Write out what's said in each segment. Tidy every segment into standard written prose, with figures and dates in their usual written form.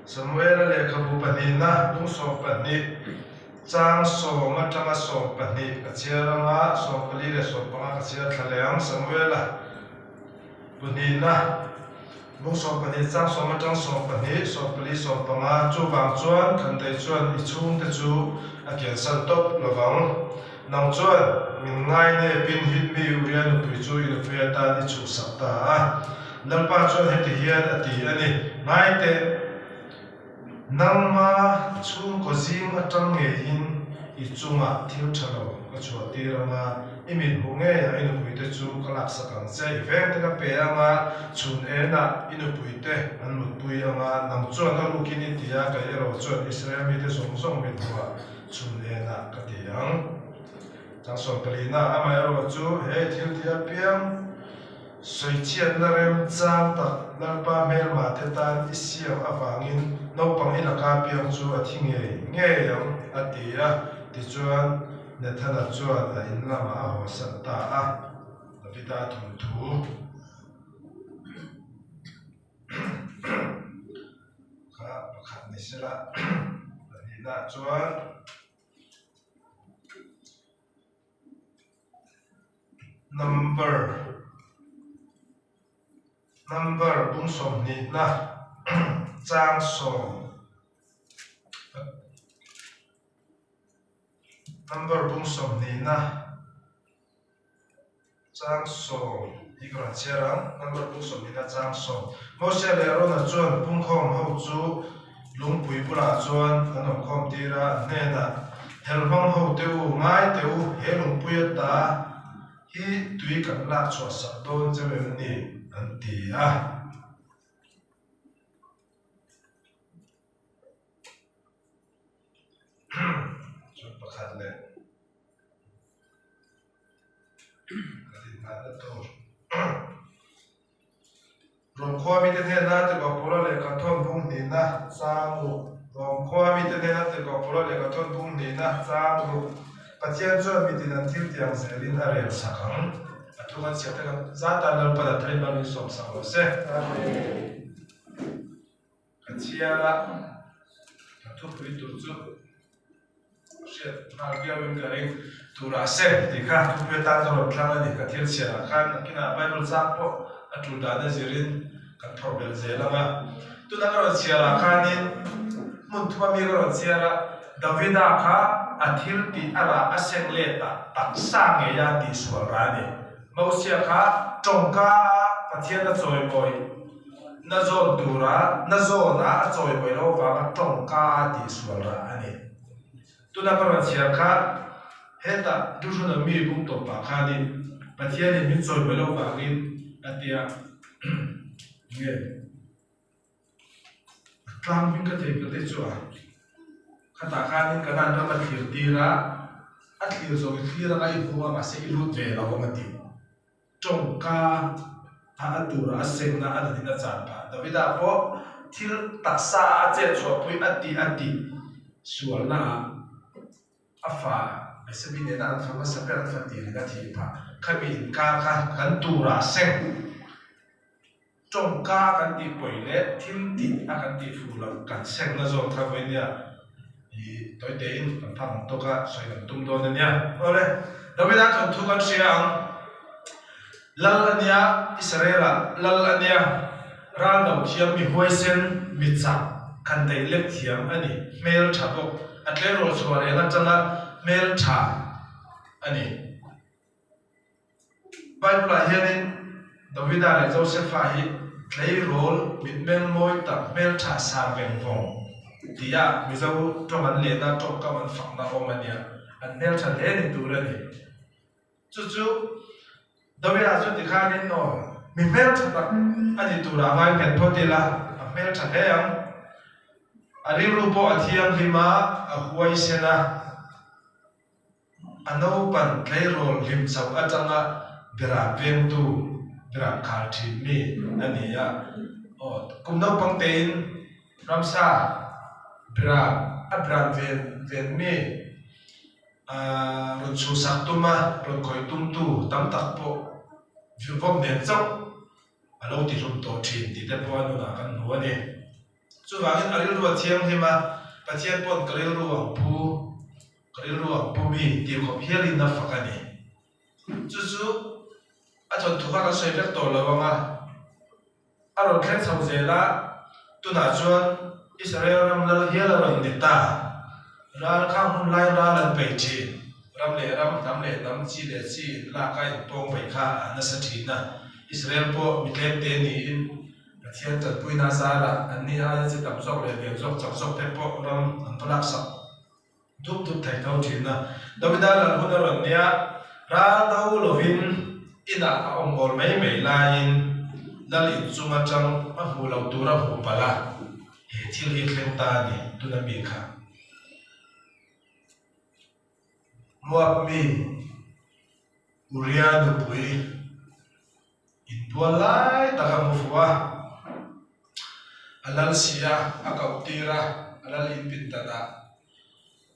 Samuela lehkhabu pahnihna bung 12 chang sawm atanga 12 ka chhiar anga 14 leh 15 ka chhiar thla leh ang. Samuela pahnihna bung 12 chang sawm atang 12 14 15 chuvang chuan Khandei chuan i chhungte chu a kiansan tawp lovang. Nang chuan min ngai nepin hit mi Uria nupui chu i nupui atan i chhuhsak ta a. Lalpa chuan heti hian a ti a ni, Ngai teh, nangma chhungkaw zing atang ngeiin i chungah thil tha lo ka chhuah tir ang a, i mit hmuh ngeiah i nupuite chu ka laksak ang che, i vengte ka pe ang a, chhun enah i nupuite an mutpui ang a, nang chuan a rukin i ti a, kei erawh chuan Israel mite zawng zawng mit hmuhah chhun enah ka ti ang. Chang 14-na, Amaherawh chu he thil ti apiang sawichhiatna remchang tak Lalpa hmelma te tan i siam avangin naupang i laka piang chu a thi ngei ngei ang, a ti a. Tichuan, Nathana chuan a in lamah a hawsan ta a. Davida thawnthu. Kha pakhat ni sela pahnihna chuan number number bung 20na chang sawm number bung 20na. Chang 10 hi ka rawn chhiar ang, number bung 20na chang 10. Mosia leh Arona chuan pungkhawm ho chu lungpui bulah chuan an awm khawm tir a, an hnenah, Helhmang ho te u, ngai teh u, he lungpui ata hi tui kan lak chhuah sak dawn cheu em ni? an ti a. Chuan pakhat leh. Rom khua mite hnena Tirhkoh lehkha thawn bung hnihna chang ruk Rom khua mite hnena Tirhkoh lehkha thawn bung hnihna chang ruk Pathian chuan mitin an thil tiang zelin a rel sak ang. A thu kan chhiar te kan zatan Lalpan a tharin mal min sawm sak lo se. Ka chhiar a, ka thupui tur chu hriat nghal viauin ka ring. Turah se tih kha thupui atan ka rawn thlang a ni. Ka thil chhiarah khan nakinah Bible chang pawh a tul dan a zirin kan phawrh belh zel ang a. Tuna ka rawn chhiarah khanin hmun thuma mi ka rawn chhiar a, Davida kha a thil tih a rah a seng let a, taksa ngeia tihsual rah a ni. Mosia kha tawngka a Pathian a chawimawi. Na zawn tura na zawna a chawimawi loh avanga tawngka a tihsual rah a ni. Tuna ka rawn chhiar kha hetah Deuteronomy bung tawpah khanin Pathianin min chawimawi loh avangin a tia nge a tlang hming ka thei ka te chu a khatah khanin Kanan ram a thlir tir a, a thlir zawng i thlir anga i hmu a mahse i lut ve lo ang a ti. Tawngka a a tura a sengna a nunin a chan phah. Davida pawh thil taksa a a chet chhuahpui a tih a tih sualna ah a fa Mesabi nena an fa hmasa ber an fa tirin a thih phah. Khami inkar kha kan tura seng tawngka kan tih pawi leh thil tih a kan tih fuh loh kan sengna zawk kha vawi nia i tawi tein kan phak ang tawk a sawi kan tum dawn a nia. Awle, Davida thawnthu kan hria ang. Lal a nia, Israel-ah lal a nia, ral do thiam mi huaisen, mi chak, khan daih lek thiam a ni, hmel tha bawk, a tleirawl chhuah reng atanga hmel tha a ni. Bible-ah hianin Davida leh Josefa hi tleirawl mitmeng mawi tak hmeltha sar veng vawng tia Mizo tawng an lehna tawngkam an fakna awm a nia, an hmeltha hle ni tur a ni. Chu chu Davida chu tikhanin aw mi hmeltha tak a ni turah ngai nghet phawt ila a hmeltha hle ang. A rilru pawh a thianghlim a, a huaisen a. A naupan tleirawl hlim chauh atanga beram vengtu, beram khal thin mi a ni a. Aw, kum naupang tein ramsa beram, a beram ven ven mi rawn chhuhsak tum a, rawn khawih tumtu tam tak pawh virvawm nen chauh a lo tihlum tawh thin tih te pawh a nunah kan hmu a ni. Chuvangin a rilru a thianghlim a, Pathian pawn ka rilru ang pu, ka rilru ang pu mi tih khawp hialin a fak a ni. Chu chu a thawnthu kha kan sawi vek tawh lo ang a, a rawn thleng chho zel a, tunah chuan Israel ram lal hial a rawn ni ta. Ral khang hun lai ral an bei thin, ram leh ram, hnam leh hnam, chi leh chi inlak a inpawng bei kha a nasa thin a, Israel pawh mi tlemte niin Pathian tanpuina zarah anni aia chi tam zawk leh lian zawk chak zawk te pawh ram an va laksak dup dup thei tho thin a. Davida lal hun a rawn nia, ral do lovin inah a awm awl mai mai laiin lal inchung atang a hmuh loh tur a hmuh palh a, he thil hi thleng ta a ni tuna mi kha. Moab mi Uria nupui inbual lai tak a hmu fuh a, a lal si a, a koh tir a, a lal in pindan ah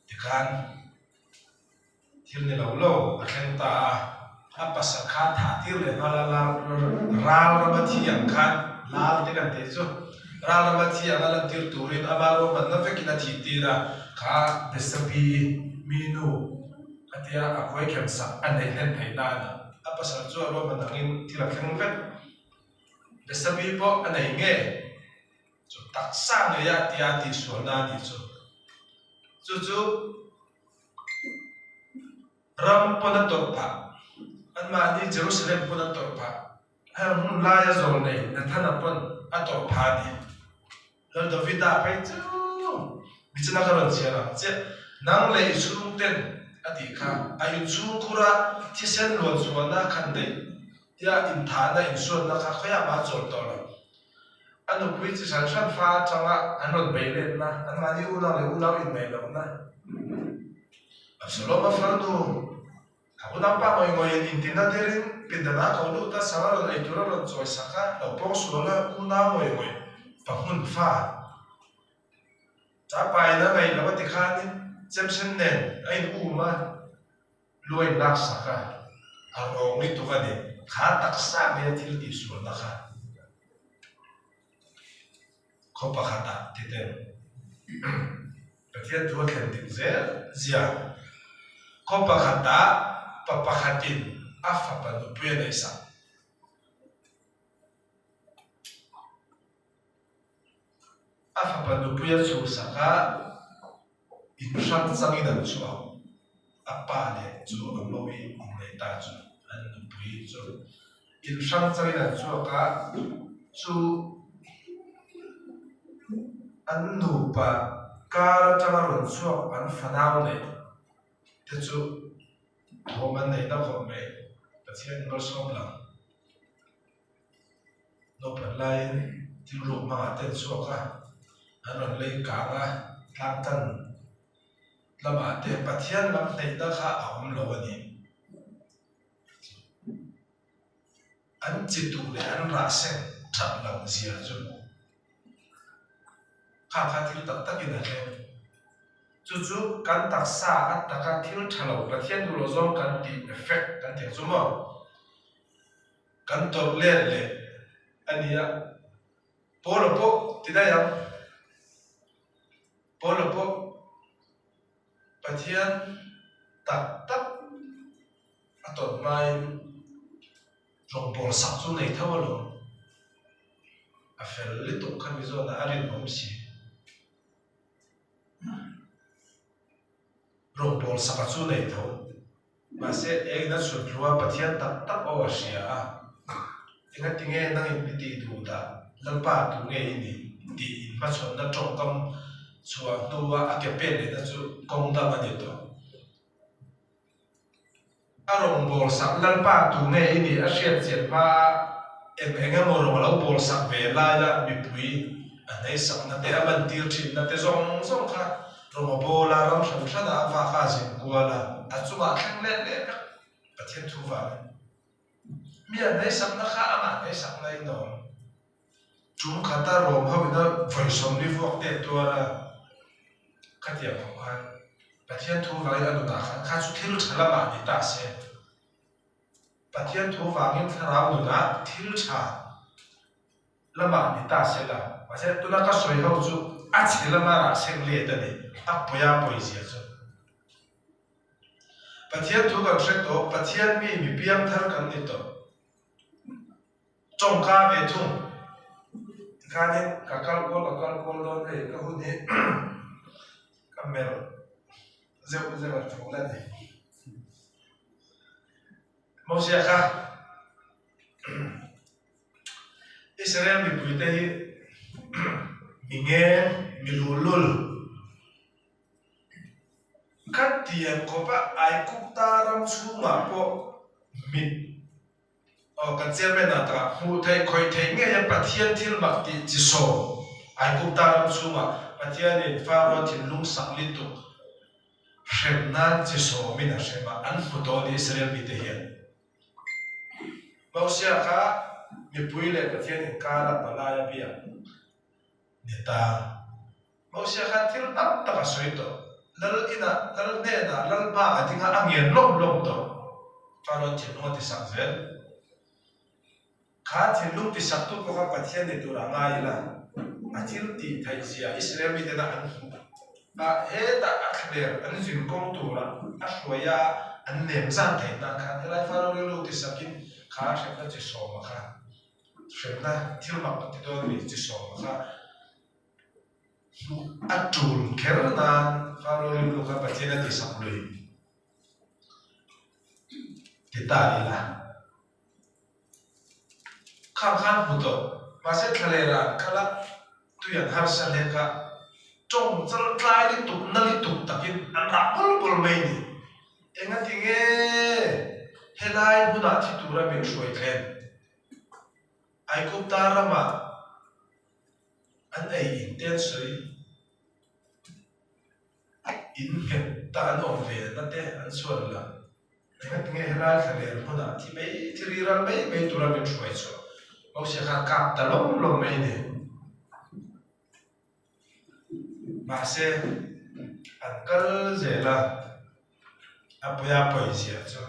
tikhan thil ni lo lo a thleng ta a, a pasal kha thah tir leh nghal a, ral rama thi ang khan lal te kan tih chu ral rama thi ang a lantir turin ama ruahmanna vekin a thih tir a, kha Besabi mi nu. A tia a khawi khem sak a neih hlen theih nan a pasal chu a ruahman angin thil a thleng vek. Besabi pawh a nei nge chu taksa ngei a tia a tihsualna a nih chu. Chu chu ram pawn a tawrh phah, anmahni Jerusalem pawn a tawrh phah, heng hun laia zawl nei Nathana pawn a tawrh phah a ni. Lal Davida phei chu michina ka rawn chhiar ang chiah, nang leh i chhungten a tih kha, a inchhungkhura thisen luan chhuahna khan daih tia inthahna insuatna kha khawiah mah a chawl tawh lo. A nupui chi hran hran fa atanga an rawn bei letna, anmahni unau leh unau inneih lohna. Absalom-a farnu. A unaupa ngawi ngawiin intina derin pindanah ko lut a, sanga rawn ei tur a rawn chawi sak a, lo pawng sual a, unau ngawi ngawi pa hmun fa ta pain a ngaih loh a ti khanin chemsen nen a in um a, lu a in lak sak a, a rawng lutuk a ni, kha taksa ngei a thil tih sualna kha. Khaw pakhatah ti ten Pathian thu a thlen dik zel zia. Khaw pakhatah pa pakhatin a fapa nupui a neihsak. A fapa nupui a chhuhsak a, in hrang changin an chhuak. A pa leh chu a mawi inneih ta chu an nupui chu in hrang changin an chhuak a, chu an nupa kar atanga rawn chhuak an fanau neih te chu thawm an neih na khawp mai Pathian malsawm lang. Naupan laiin thil ruk hmangah te an chhuak a, an rawn lei kang a, tlang tan lamah te Pathian lam hnaihna kha a awm lo a ni. An chi duh leh an rah seng that loh zia chu kha kha thil tak takin a thleng. Chu chu kan taksa a taka thil tha lo Pathian duh loh zawng kan tih effect kan tih ang chu maw? Kan tawrh let leh a nia. Paula pawh ti daih ang. Paula pawh Pathian tak tak a tawn hmain rawngbâwl sak chu nei tho alawm. A fel lutuk kha mi zawnah a rinawm si. Rawngbâwl saka chu nei tho. Mahse, engin a chhun hlua Pathian tak tak aw a hria a, Engatinge nangin mi tih duh dah, Lalpa tu nge i nih? tih inhmachhawnna tawngkam chhuah hnua a ke pen lehna chu kawng dang a ni tawh. A rawn bawl sak Lalpa tu nge i nih a hriat chian hmaa eng eng emaw rawn a lo bawl sak ve laia mipui a hnaihsakna te a mantir thinna te zawng zawng kha Rawng a bawl a, ram hran hranah a vak a, a zin kual a, a chungah a thleng let leh vek Pathian thu vangin. Mi a hnaihsakna kha amah hnaihsakna in a awm. Tum khata Rom ho ina vawi sawmli vuak te tuar a, khatiang khawp khan Pathian thu vangin a nunah khan kha chu thil tha lamah ni ta se. Pathian thu vangin thlarau nunah thil tha lamah ni ta se la. Mahse tuna ka sawi ho chu a chhe lama rah seng let a ni, a pawi a pawi zia chu. Pathian thu kan hre tawh, Pathian mi mi piang thar kan ni tawh. Tawngka ve thung tikhanin ka kal kual ka kal kual dawn hei ka hun hi ka melh zeuh zeuh a tul a ni. Mosia kha Israel mipuite hi mi ngeng mi luhlul Khatiang khawpa Aikupta ram chhungah pawh mit aw kan chairman ah takah hmuh theih khawih theih ngei a Pathian thil mak tih chi sawm Aikupta ram chhungah Pathianin Pharaoh thinlung sak lituk hrem nan chi sawmin a hrem a an hmu tawh a ni Israel mite hian. Mosia kha mipui leh Pathian inkar a palai a biak ni ta. Mosia khan thil tam tak a sawi tawh. Lal inah, lal hnenah, lal hmaah a ding a, a ngen lawm lawm tawh. Pharaoh thinlung a tisak zel. Kha thinlung tisaktu pawh kha Pathian ni tur a ngai ila, a thil tih theih zia Israel mitena an hmuh a, hetah a thlaler an zin kawng tura a hruai a, an nem zan theih nan khan helai Pharaoh rilru tisakin kha hremna chi sawma kha, hremna thil mak ti dawn mi chi sawma kha, Hmuh a tul kher nan Pharaoh rilru kha Pathian a tisak lui ti ta ila. Khang khan hmu tawh, mahse thlalera an kal a, tui an harsa hlek a, tawng chal tlai lutuk na lutuk takin an rah bul bul mai ni. Engati nge helai hmunah thi tura min hruai thlen? Aigupta ramah An ei in te an sawi in nghet ta an awm ve na te an chhuan la. Engati nge helai thlaler hmunah thi mai thi ri ral mai mai tura min hruai chhuah Mosia khan kap ta lawm lawm mai ni. Mahse an kal zel a, a pawi a pawi ziah chu.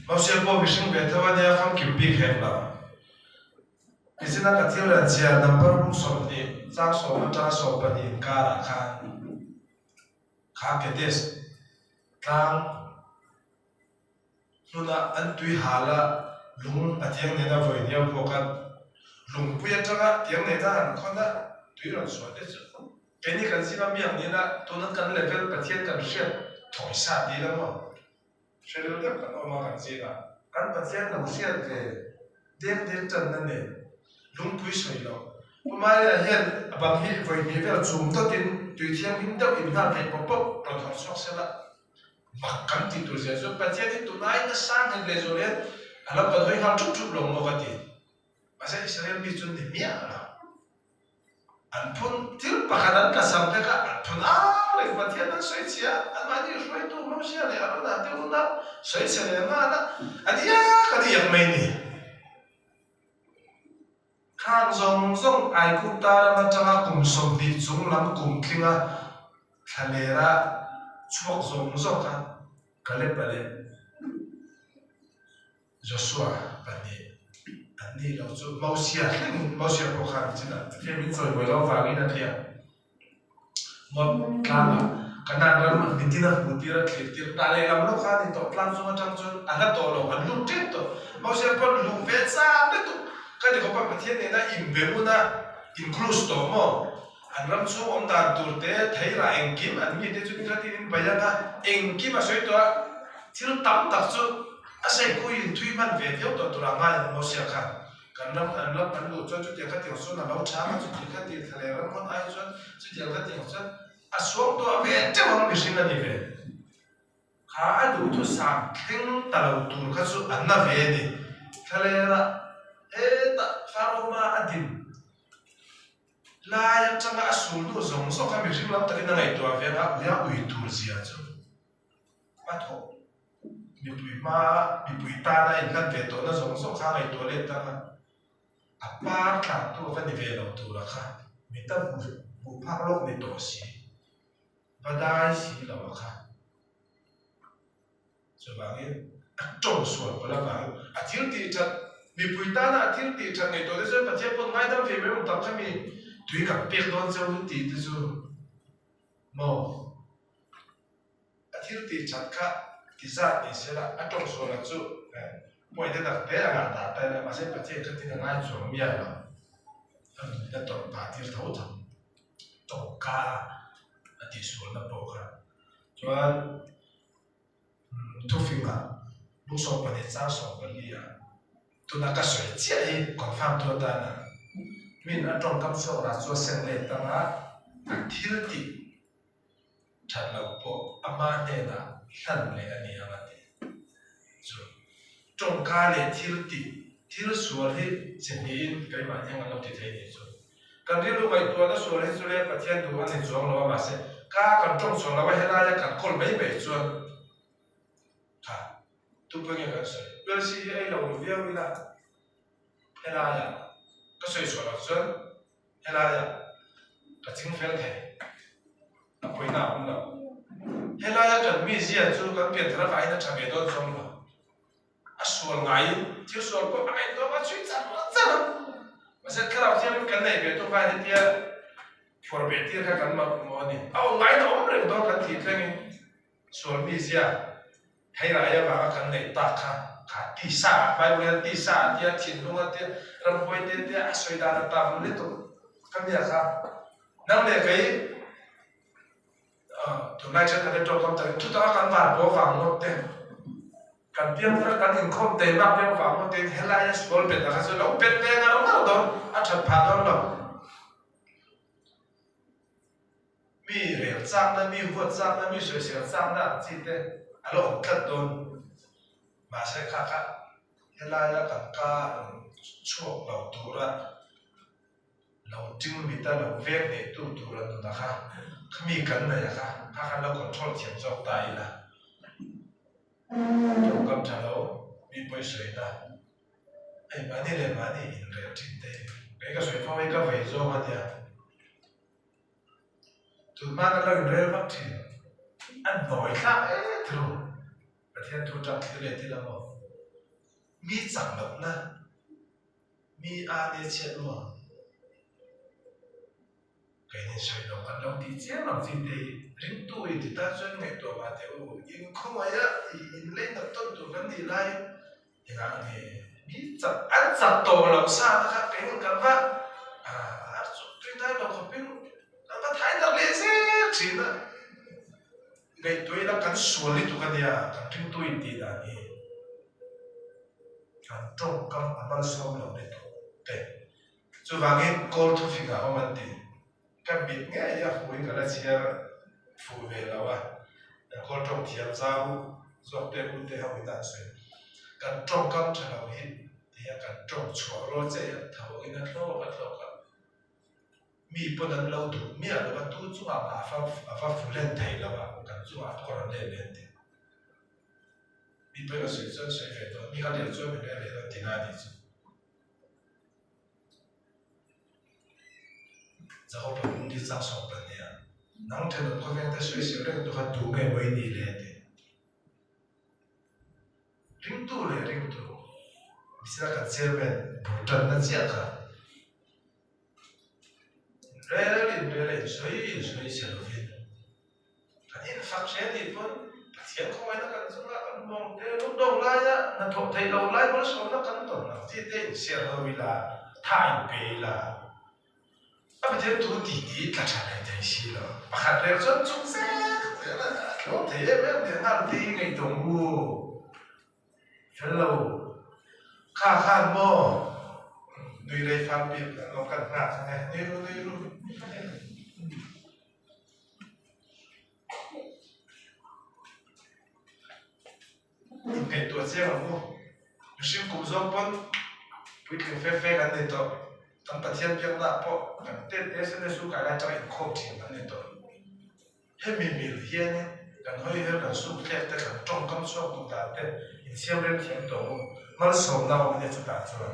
Mosia pawh mihring ve tho a nia famkim bik hek lo. Nichina ka thil ran chhiar number bung 20 chang 10 atanga 12 inkarah khan kha Kedesh tlang hmuna an tui hal a lung a tiang nena vawi hniau pawh khan lungpui atanga tiang nena an khawn a tui rawn chhuah te chu keini kan zinga miang nena tuna kan level Pathian kan hriat thawi sa ti ila maw? Hre deuh deuh kan awm a kan zing a. Kan Pathian lo hriat ve dek dek tanna nen lungpui sawi lo. Pu Maria hian a bang hi vawi hnih vel chum dawtin tui thianghlim deuh in nghal theih pawp pawp rawn hawrh chhuak se la. Mak kan tih tur zia chu Pathian hi tunai nasa nghet leh zual hian a lo kan hawi nghal thup thup lo maw ka ti. Mahse Israel mi chu ni miah lo. An phun thil pakhat an tlasam te kha an phun ang reng Pathian an sawi chhia a, anmahni hruaitu Mosia leh Arona te unau sawi chhe leh nghal a, an iak an iak mai ni. Khang zawng zawng Aigupta ram atanga kum 20 chung lam kum tlinga thlalera chhuak zawng zawng kha Kaleb-a leh Joshua pahnih an nih loh chu Mosia thlengin Mosia pawh khan chinah Pathian min chawimawi loh avangin a tia. Moab tlangah Kanaan ram mitin a hmuh tir a thlir tir ta lehlam lawk kha a ni tawh tlang chung atang chuan a hla tawh lo an lut tep tawh. Mosia pawn luh ve chang lutuk ka ti khawp a Pathian nena inbe ngun a in close tawh maw an ram chhung awm dan tur te theirah engkim an mite chu ni kha tin in bai ang a engkim a sawi tawh a thil tam tak chu A seipui in thui hman ve viau tawh tur a ngai ang Mosia khan kan ram an ram kan luh chuan chutiang kha tiang chuan a lo chhang a, chutiang kha tiang thla leh ram ngawt ai chuan chutiang kha tiang chuan a suang tawh ve teuh ang mihring a ni ve. Kha a duhthusam thleng ta lo tur kha chu an na ve a ni. Thlalera hetah Pharaoh hma a din lai atanga a sulhnu zawng zawng kha mihring lam takin a ngaihtuah ve anga uia ui tur zia chu a thawk. Mipui hma mipui tana inhlan ve tawhna zawng zawng kha ngaihtuah let tang a, a par tlantu a va ni ve lo tura kha mita hmuh phak lawk ni tawh si, va dai si lo a kha. Chuvangin a tawng sual palh avangin a thil tih that, mipui tana a thil tih that ngaihtuah te chuan Pathian pawn ngaidam ve mai awm tak kha mi. Tui kan pek dawn cheu in tih te chu maw a thil tih that kha ti zat ni se la a tawng sual ang chu point te tak te a ngah dah ta ila mahse Pathian kha tin a ngai chuang miah lo a nunna tawrh pah tir tho tho tawngka a tih sualna pawh kha chuan Thufingah buk 12 chang 14 ah tuna ka sawi chiah hi confirm tu atana min a tawngkam chhuak rah chu a seng let tanga a thil tih that loh pawh ama hnenah hlan leh a ni ang a ti. Chu tawngka leh thil tih thil sual hi chi hnihin keimah hian an lo ti thei nih chu. Kan rilru ngaihtuahna sual hi chu le Pathian duh a ni chuang lo a mahse ka kan tawng chhuah lo a helaia kan kawl mai mai chuan kha tupui nge kan sawi. Pelsi hi ei lo lu viau ila helaia ka sawi chhuah loh chuan helaia ka ching fel thei a pawina a awm lo. Helaia kan mizia chu kan pianthar avangin a tha ve dawn chuang lo. A sual ngaiin thil sual pawh a ngaihtuah a chhui char char a. Mahse thlarau thiangin kan nei ve tuk a, hetia phuar beh tir kha kan mak maw a ni. A awm ngaiin a awm reng dawn kan thih thlengin sual mizia theirai avanga kan neih tak kha kha tisa ah Bible hian tisa a tia thinlung a tia ramhuai te tia a sawi dan a tam lutuk ka nia kha nang leh kei Tunlai thenkhat te tawngkam takin thutak a kan van pawh vang ngawt te, kan piangthar kan inkhawm tei bak viau vang ngawt tein helaia sual bet ah kha chuan lo bet ve ngar ngar dawn, a that phah dawn lo. Mi rel chakna, mi huat chakna, mi sawisel chakna ang chi te a lo awm tlat dawn. Mahse kha kha helaia kan ka chhuak lo tura Lo ting mit a lo vek nei tu tur a nun a kha, khami kan nei a kha, kha khan lo control thiam zawk ta ila. Tawngkam tha lo, mi pawi sawi na, hei mahni leh mahni inrel thin te hi kei ka sawi fo hi ka vei zawng a nia. Tun hma kan lo inrel vak thin, a nawi thlak e thru, Pathian thu tang thlir leh thil ang aw, mi chak lohna. Mi a ne chhiat maw? Keini sawi lo kan lo tih chiam ang chi te hi ringtu i ti tan chuan ngaihtuah mah teh u, inkhawngaih a i inlei nat tawn tur kan nih laiin engah nge mi chak an chak tawh loh sa te kha keini kan va ar chu tui hnai lo khawpin kan va thai darh leh zel thin a, ngaihtuah ila kan sual lutuk a nia kan ringtu intih dan hi. Kan tawngkam a malsawm lo ni tawh te. Chuvangin kawl thufing a awm an ti. Ka mit ngei a hmuin ka la chhiar fuh ve lo a, kan kawl tawng thiam zau zawk te u te ho in an sawi. Kan tawngkam tha lo hi ti hian kan tawng chhuah rual che hian tho in a thlawk a thlawk a. Mi pawn an lo duh miah lo a, tu chungah mah a va fulen thei lo a, kan chungah pawh a rawn let ve an ti. Mi pawi ka sawi chuan sawi ve dawn, mi ka rel chuan min rel ve dawn tina a nih chu. Jakob-a lungdi chang 12 ah, Nang thenawm khawveng te sawi sel reng tu kha tu nge maw i nih le? a ti. Ringtu leh ringtu, misira kan chairman bul tanna chiah kha rel in rel a insawi insawi che lovin, Kan infak hle tih pawn Pathian khawngaihna kan chunga kan hmuang te lungdawng laia hnathawh theih loh lai malsawmna kan tawn ang chi te insiam ho ila, tha inpe ila, a Pathian thu ti ti tla tha leh thei si lo. Pakhat rel chuan chung zek zel a thlawm thei em em leh nghal te hi ngaihtuah u. Fel lo. Kha khan maw nui rei fal bik an awm kan nghak ang e. Nui ru nui ru. Inngaihtuah chiang ang u. Mihring kum zawng pawn puitling fe fe kan nei tawh. Kan Pathian biaknaah pawh kan tet te Sunday School kai lai atanga inkhawm thin kan nei tawh. Hemi mil hianin kan hawi her kan suk thlek te kan tawngkam chhuak duh dan te insiam rem thiam tawh ang u. Malsawmna awm ania chutah chuan.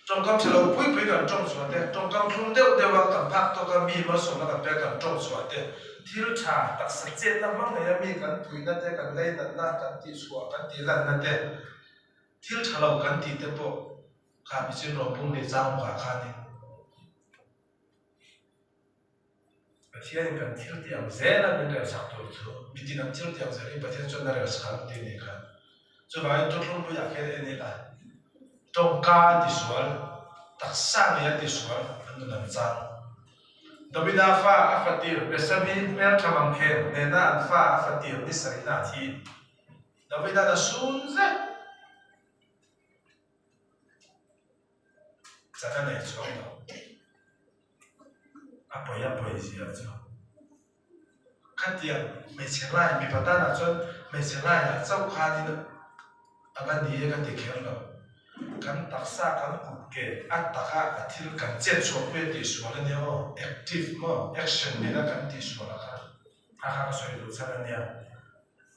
Tawngkam chhe lo pui pui kan tawng chhuah te, tawngkam thlum deuh deuh a kan phak tawk a mi malsawmna kan pek kan tawng chhuah te, thil tha taksa chetna hmang ngei a mi kan puihna te, kan leinatna kan tihchhuah kan tihlanna te, thil tha lo kan tih te pawh kha michin rawng bung leh zang bawkah khanin. Pathianin kan thil tih ang zela min relsak tur chu mitin an thil tih ang zelin Pathian chuan a relsak ang tih a nih kha. Chuvangin thuthlungpuiah khian en ila tawngka a tisual, taksa ngei a tisual an nun an chang. Davida fa a fatir Betsabi hmeltha mangkhen nena an fa a fatir ni sarihna a thi. Davida'n a sun zet. Chan a nei chhuak lo. A pawi a pawi zia chu. Khatiang hmeichhe line mipa tanah chuan hmeichhe line ah chauh khanin a va ni e ka ti kher lo. Kan taksa kan kut ke a taka a thil kan chet chhuah pui a tihsual a nia aw, active maw action nena kan tihsual a kha a kha ka sawi duh chhan a nia.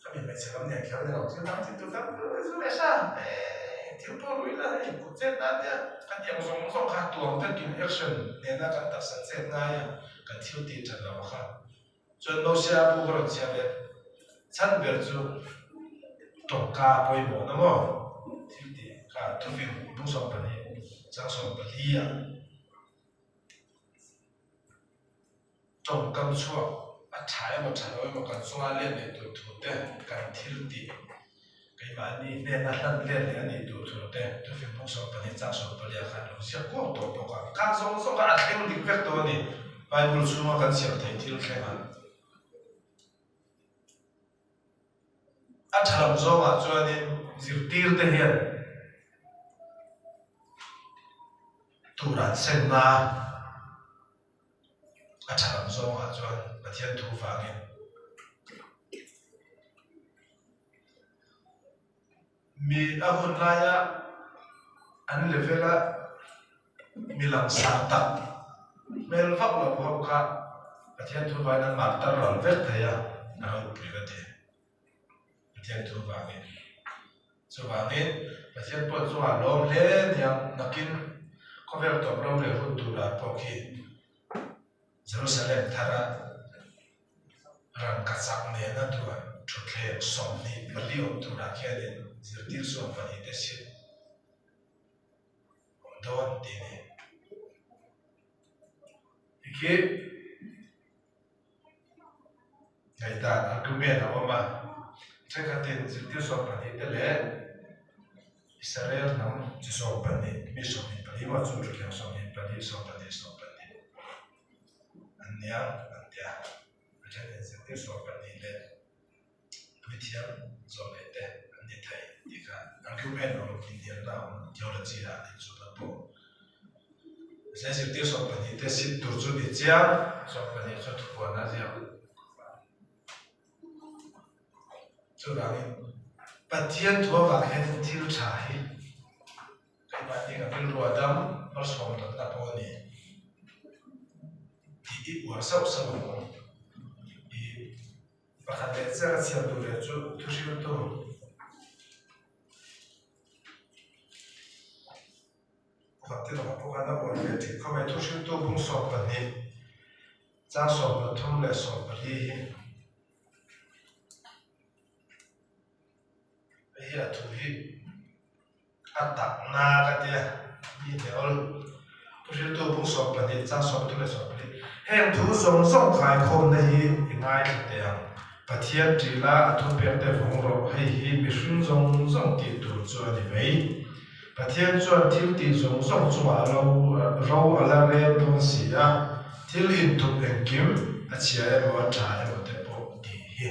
Ka mi hmeichhe lam nen kher ni lo thil dang thil tur dang zu leh sa eh thil pawh lui la hei kut chet nan nia ka tiang zawng zawng kha tuang vekin action nena kan taksa chet ngai a kan thil tih that lo kha chuan Mosia a pu ka rawn chhiar leh chhan ber chu tawngka pawimawh na maw thil tih kha thufing bung 12 chang 14 ah. Tawngkam chhuak a tha emaw tha lo emaw kan chunga let leh tur thu te, kan thil tih keimahni hnena hlan let leh a nih tur thu te thufing bung 12 chang 14 ah khan lo ziak kuak tawh bawk a. Khan zawng zawng kha a thleng dik vek tawh a ni. Bible chhunga kan chhiar theih thil thleng a. A tha lam zawngah chuanin zirtir te hian tur an senna a tha lam zawngah chuan Pathian thu vangin mi a hun laia an level a mi langsar tak hmel vak lo ho kha Pathian thu vangin an martar ral vek thei a, a ropui ka ti. Pathian thu vangin. Chuvangin Pathian pawh chungah lawm hle niang nakin khawvel tawp rorel hun turah pawh khi Jerusalem thara rangka chak nena duan thutthleng 24 awm turah khianin zirtir 12 te sit awm dawn tih a ni. Tikhi ngaihdan argument a awm a, thenkhatin zirtir 12 te leh Israel hnam chi 12 mi 24 maw chu thutthleng 24 12 12 an nia an ti a, a thenin zirtir 12 leh Puithiam zawh leh te an ni thei tih kha argument a awm inhnialna a awm theology ah an inzut a pawh. Mahse zirtir 12 te sit tur chu ni chiang 12 chu thupuan a ziak. Chuvangin Pathian thu avang hianin thil tha hi keimahni ka rilru a dam malsawm dawtna pawh a ni tih i uar sauh sauh ang u. I Pakhat leh chiah ka chhiar duh leh chu thuhriltu pakhat te lawngah pawh khan a uar ve thin khawp mai. Thuhriltu bung 12 chang 13 leh 14 hi hei hi a thu hi a takna ka tia mi hne awl thuhriltu bung 12 chang 13 leh 14 heng thu zawng zawng khaikhawmna hi i ngaithla teh ang Pathian ṭihla a thupek te vawng rawh hei hi mihring zawng zawng tih tur chu a ni mai Pathian chuan thil tih zawng zawng chungah ro ro a la rel dawn si a thil inthup engkim a chhia emaw a ṭha emaw te pawh tih hi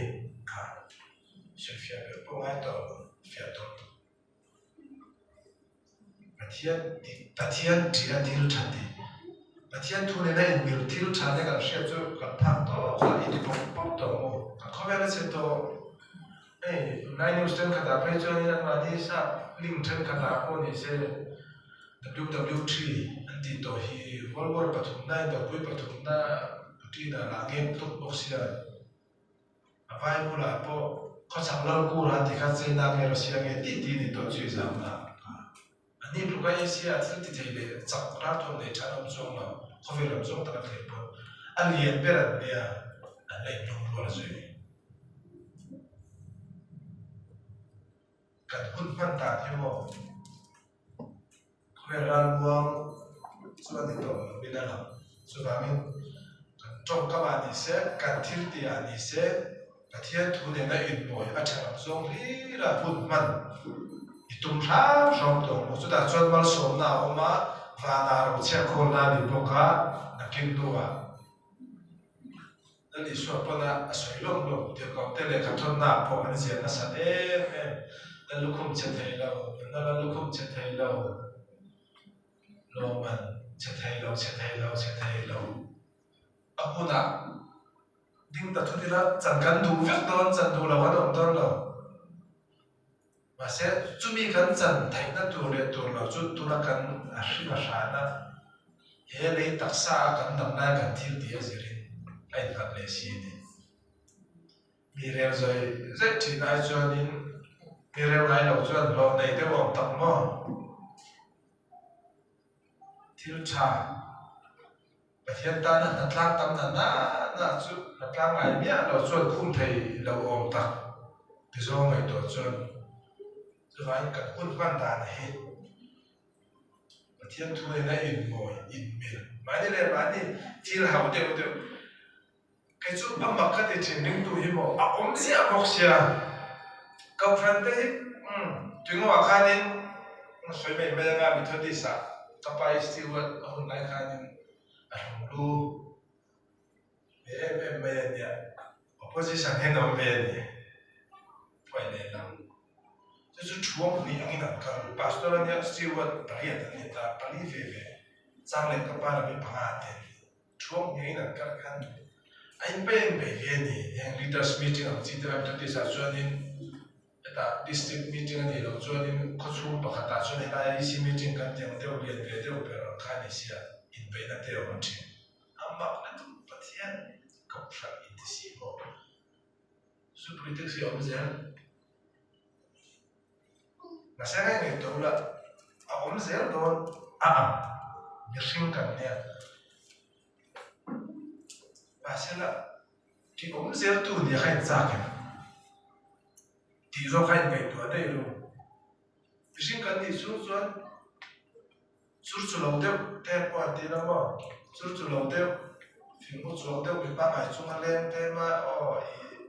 kha sawifiah ber pawh ngai tawh lo fiah tawh lo. Pathian Pathian ṭih a thil ṭha tih Pathian thu nena inmil thil ṭha te kan hriat chu kan phak tawk a i ti pawp pawp tawh maw? Kan khawvel a chhe tawh. Hei tunlai news thenkhatah phei chuanin anmahni sap link thenkhatah pawh ni se WW3 an tih tawh hi World War pathumna indopui pathumna Putin-a lah ngeng tuk bawk sia. A vai bulah pawh khawchhak lal kura tih kha China nge Russia nge tih tih ni tawh chu i zam na. A ni tluka Asia ah thil ti thei leh chak ralthuam nei tha an awm chuang lo, khawvel lam zawng tak an thlir pawn a lian ber an nia an la inlung rual zui. Kan hun hman dan hi maw khawvel ralmuang chu a ni tawh lo in a lang. Chuvangin kan. tawngkam ah ni se, kan thil tih ah ni se, Pathian thu nena inmawi a tha lam zawng hlir a hun hman i tum hram hram tawh ang u. Chutah chuan malsawmna a awm a, vanah rochhiat khawlna a ni bawk a, nakin hnuah Lal Isua pawn a sawi lawm lawm tirhkohte lehkha thawnnaah pawh an ziah nasat em em. Lal lukhum che thei lo, nunna lal lukhum che thei lo, lawman che thei lo, che thei lo, che thei lo. A hunah ding ta thut ila chan kan duh vek dawn, chan duh lo an awm dawn lo. Mahse, chumi kan chan theihna tur leh tur lo chu tuna kan a hrim a hran a, he lei taksa a kan dam lai kan thil tih a zirin a innghat leh si a ni. Mi rel zawi zaih thin ai chuanin mi rel ngai lo chuan hlawh nei deuh awm tak maw? Thil tha. Pathian tana hnatlang tam na na na chu hnatlang ngai miah lo chuan khum thei lo awm tak ti zawng ngaihtuah chuan chuvangin kan hun hman dan hi Pathian thu nena inmawi, inmil mahni leh mahni thil hauh deuh deuh Kei chu a mak ka ti thin ringtu hi maw a awm ziah bawk sia. Kohhran te hi umm tuingo ah khanin sawi mai mai anga Methodist ah ka pa i steward a hun lai khanin a hlum lu ve em em mai a nia. Opposition hian a awm ve a ni. Phuai leh lam. Chu chu thuam hnih angin an kal. Pastor a nia steward pariat an ni ta pali ve ve chang leh ka pa lam hi panga te an ni. Thuam ngeiin an kal khan a inpei a inpei ve a ni. Heng leaders meeting ang chi te lam Methodist ah chuanin hetah district meeting a nih loh chuanin khawchhung pakhatah chuan helai EC meeting kan tih ang deuh lian ve deuh ber ang kha a ni sia inpeihna te a awm thin. A mak lutuk Pathian kohhran inti si maw? Zu politics hi a awm zel. Mahse ngai ngei tawh ula a awm zel dawn a ang mihring kan nia. Mahse la ti awm zel tu nia kha inchak em? Tih zawk kha inngaihtuah daih lo. Mihring kan nih chhung chuan Chur chu lo deuh te pawh an ti la maw? Chur chu lo deuh, fing mu chuang deuh mi pangngai chunga leng te ma aw i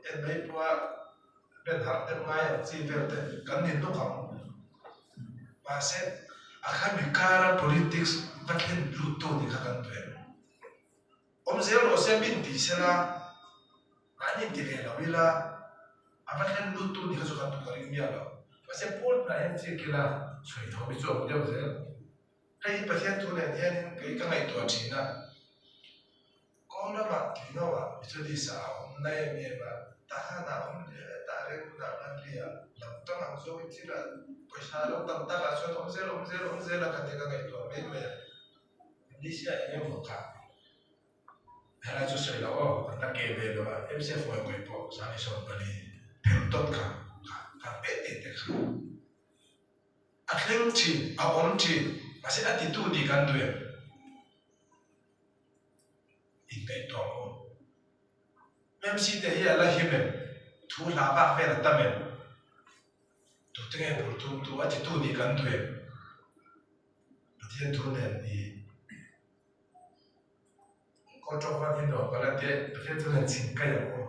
en mai pawha ben harh deuh ngai ang chi vel te kan ni nuk ang. Mahse, a khami kara politics va thlen lut tu ni kha kan duh em? Awm zel rawh se min ti sela, mahni inti ve lo ila, a va thlen lut tu ni kha chu kan duh ka ring miah lo. Mahse Paul tunah hian chiak ila sawi tho hi chu a awm deuh zel. Hei hi Pathian thu nen hianin kei ka ngaihtuah thin a, kawng lamah tuino-ah Methodist-ah a awm na em em a, Tahan-ah a awm leh a, tah reng hunah Manly-ah lam tang ang zawngin thil a pawisa a lo tam takah chuan awm zel awm zel awm zel a ka ti ka ngaihtuah mai mai a. Malaysia eng emaw kha helai chu sawi loh aw kan la ke ve lo a MCF ngawi ngawi pawh 140 phem tawt kha kha kha pet te te kha a thleng thin a awm thin mahse a titu nih kan duh em ingaihtuah ang u MC te hi a la him em thu hla vak vel a tam em tute nge bul tum tu a titu nih kan duh em. Pathian thu nen i kaw tawk hman hi nuam ka la ti a, Pathian thu nen chhim kaih ang u.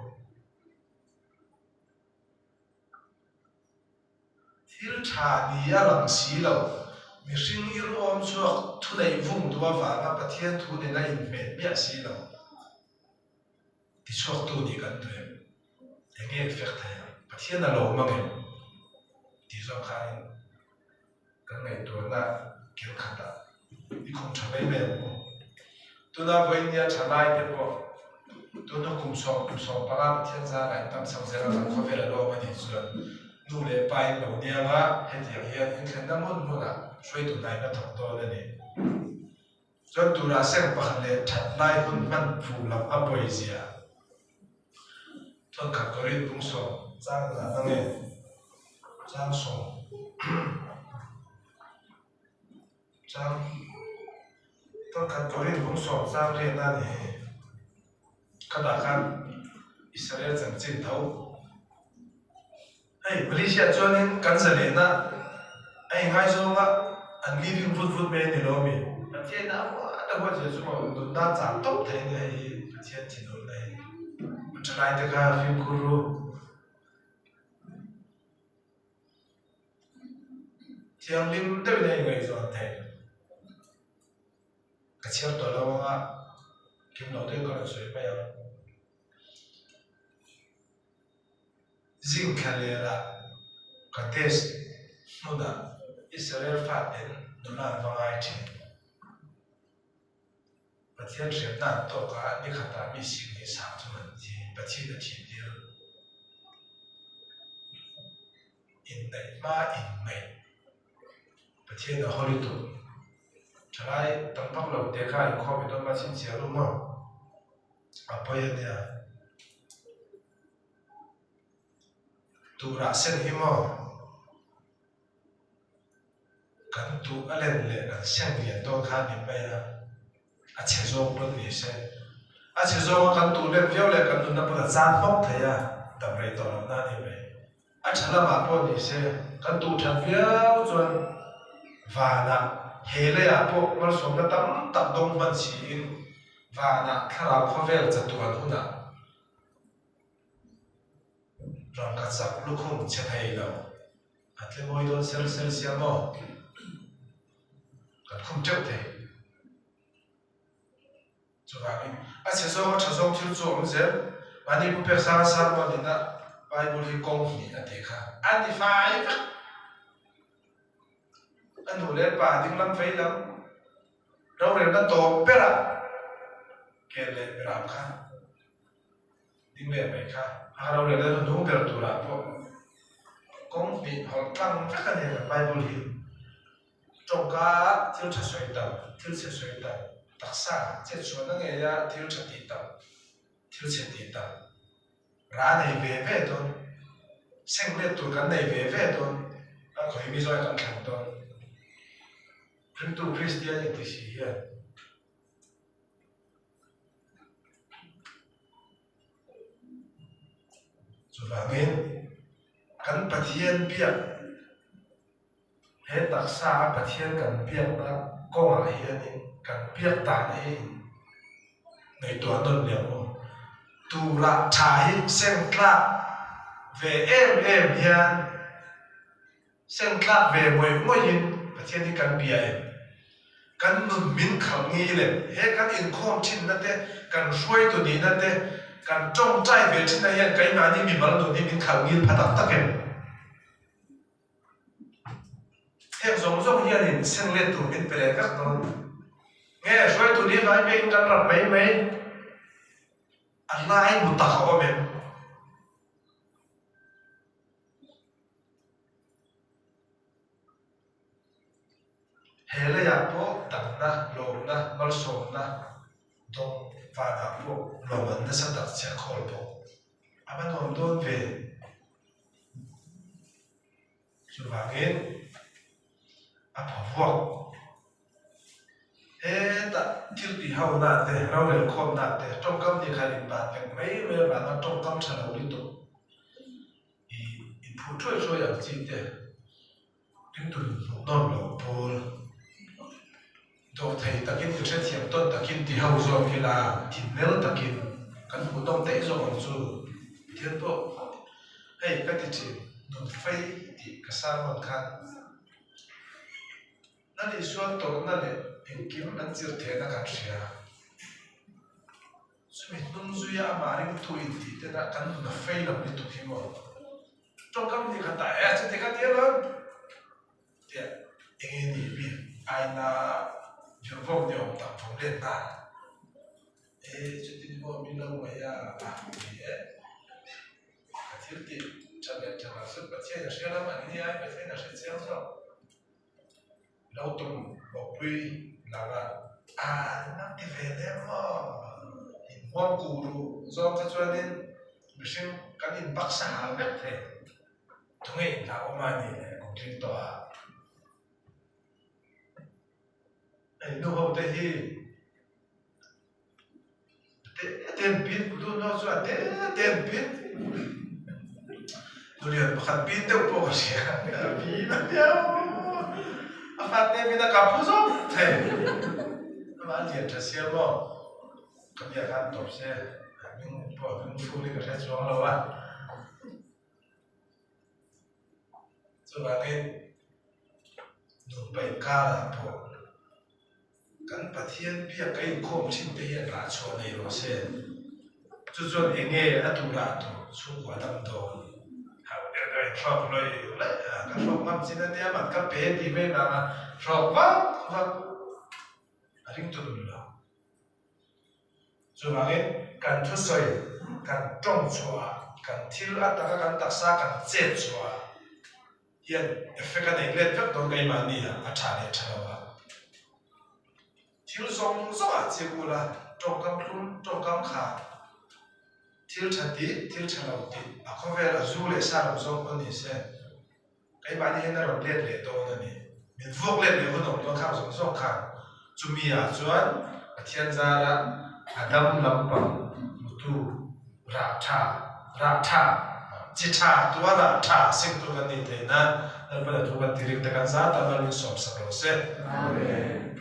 Thil tha ni a lang si lo, mihring i ruahawm chhuak thu neih vung duh avanga Pathian thu nena inhmeh miah si lo tichhuaktu nih kan duh em? Eng nge effect thei ang? Pathian a lo awm ang em? Tih zawng khanin Kan ngaihtuahna kil khatah i khum tha mai mai ang u. Tuna vawinia tha lai te pawh tuna kum 10, 15 Pathian zara in tam chho zel a kan khawvel a lawm a nih chuan nu leh pa in lo niang a, hetiang hian inthlenna hmun hmunah hruaitu hna in a thawk dawn a ni. Chuan turah seng pakhat leh that lai hun hman fuh loh a pawi zia. Thawnkhat Korin bung sawm chang zah na nge chang sawm chang thawnkhat Korin bung sawm chang riat na ni hei khatah khan Israel chanchin tho Hei Malaysia chuanin kan zalehna a inngaizawnga an living vut vut mai a ni lo ami? Pathian a huat a. huat zia chu maw nunna chang tawp thei a nia hei hi Pathian thinurna hi. Thalai te kha fimkhur ru. Thianghlim deuhin a ingaihzawn theih. Ka chhiar tawh lo anga kim lo deuh ka rawn sawi mai ang. Zing thlalera Kadesh hmunah Israel faten nula an va ngai thin. Pathian hriatna an tawk a, ni khatah mi sing leh sang chu an thi, Pathian a thih tir. Inneih hma inneih Pathian a hawi tuk. Thalai tam vak lo te kha inkhawm i dawn ma chhinchhiah lu maw? A pawi a nia. Turah sen hi maw? Kan tuh a len leh kan seng lian dawn kha a ni mai a, a chhe zawng pawn ni se. A chhe zawnga kan tuh len viau leh kan nunna pawn a chan hnawk thei a, dam rei tawh lohna a ni mai. A tha lamah pawh ni se, kan tuh that viau chuan vanah he leiah pawh malsawmna tam tak dawng hman siin vanah thlarau khawvel chatuan hunah rangka chak lukhum chhe thei lo. A tle mawi dawn ser ser sia maw? Kan khum teuh thei. Chuvangin, a chhe zawng a tha zawng thil chu a awm zel. Mahni pu pek sang sang maw nihna Bible hi kawng hnih a tih kha a ni fai vek. A nu leh pa dinglam vei lam rorelna tawp berah kel leh beram kha Ding leh mai kha a ro leh lal hnung ber turah pawh kawng hnih hawlh tlang vek a ni kan Bible hi. Tawngka thil tha sawi tam, thil chhe sawi tam, taksa chetchhuahna ngeia thil tha tih tam, thil chhe tih tam, ra nei ve ve dawn, seng let tur kan nei ve ve dawn, a khawi mi zawi kan thlan dawn. Ringtu Kristian inti si hian. Chuvangin, kan Pathian biak, he taksa a Pathian kan biakna kawngah hianin kan biak dan hi in ngaihtuah nawn leh ang u. Turah tha hi seng tlak ve em em hian Seng tlak ve ngawih ngawihin Pathian hi kan bia em? Kan nun min khalh ngil em? He kan inkhawm thinna te, kan hruaitu nihna te, kan tawngtai ve thinna hian keimahni mimal nun hi min khalh ngil pha tak tak em? Heng zawng zawng hianin seng let tur min pe leh vek dawn. Nge hruaitu nih vai pek in kan rap mai mai a lai bu tak a awm em? He leiah pawh damna, lawmna, malsawmna dawng vanah pawh lawm an nasa tak chiah khawl bawk. A va nuam dawn ve. Chuvangin a phavuak hetah thil tih ho na te, rorel khawm na te, tawngkam ni khan inban vek mai mai avanga tawngkam tha lo lutuk i inphuh thuai thuai ang chi te ringtu hmuh nawm lo pawl dawhthei takin inhrethiam tawn takin ti ho zawk ila thinmel takin kan hmuh nawm daih zawk ang chu Pathian pawh hei ka ti thin nun fei tih ka sermon khan Lal Isua tawrhna leh engkim an zir theihna kan hria. Chumi hnung zuia amah ringtu intih tena kan nun a fei lo lutuk hi maw? Tawngkam ni kha ta e, chuti kha tia lo tia eng nge ni bik aina virvawm ni awm tak vawm let nan e chuti ni maw min lo ngaih a a ni e ka thil tih tha leh tha lo chu Pathian a hria lam an nia Pathian a hre chiang zawk. Lo tum bawkpui langa a nang ti ve lem maw? In huam kuh ruh zawng kha chuanin mihring kan in baksa hal vek thei. Tunge in hlah awm a ni leh kum tling tawh a. Hei nu ho te hi te te an pin putu no chu a te te an pin nulian pakhat pin deuh pawh ka hria a pin a nia a fate min a kap phu zawk thei. a lian tha sia maw? Ka bia khan tawp se, a hming pawh a hming ful in ka hre chuang lo a. Chuvangin nupa inkarah pawh kan Pathian biak ka inkhawm thin te hian rah chhuah nei rawh se. Chu chuan eng nge a duh rah tur chhungkua dam dawn? Hauh deuh deuh in hrawk lawi laih a, ka hrawk ngam chin a nia man ka pe tih mai vanga hrawk vak vak a ring ta nun lo. Chuvangin kan thusawi, kan tawng chhuah, kan thil a taka kan taksa kan chet chhuah hian effect a nei let vek dawn keimahni ah a tha leh tha lo a. Thil zawng zawng ah chiang ula tawngkam thlum, tawngkam kha thil tha tih, thil tha lo tih a khawvel a zu leh sa lo zawng pawh ni se. Keimahni hian a rawn let leh dawn a ni. Min vuak let leh hun awm dawn khang zawng zawng khan. Chumi ah chuan Pathian zara a dam lampang hmutu rah tha, rah tha, chi tha tua rah tha sengtu kan nih theih nan Lalpan a thu kan ti ring ta kan zat a, Malmin sawmsak rawh se. Amen.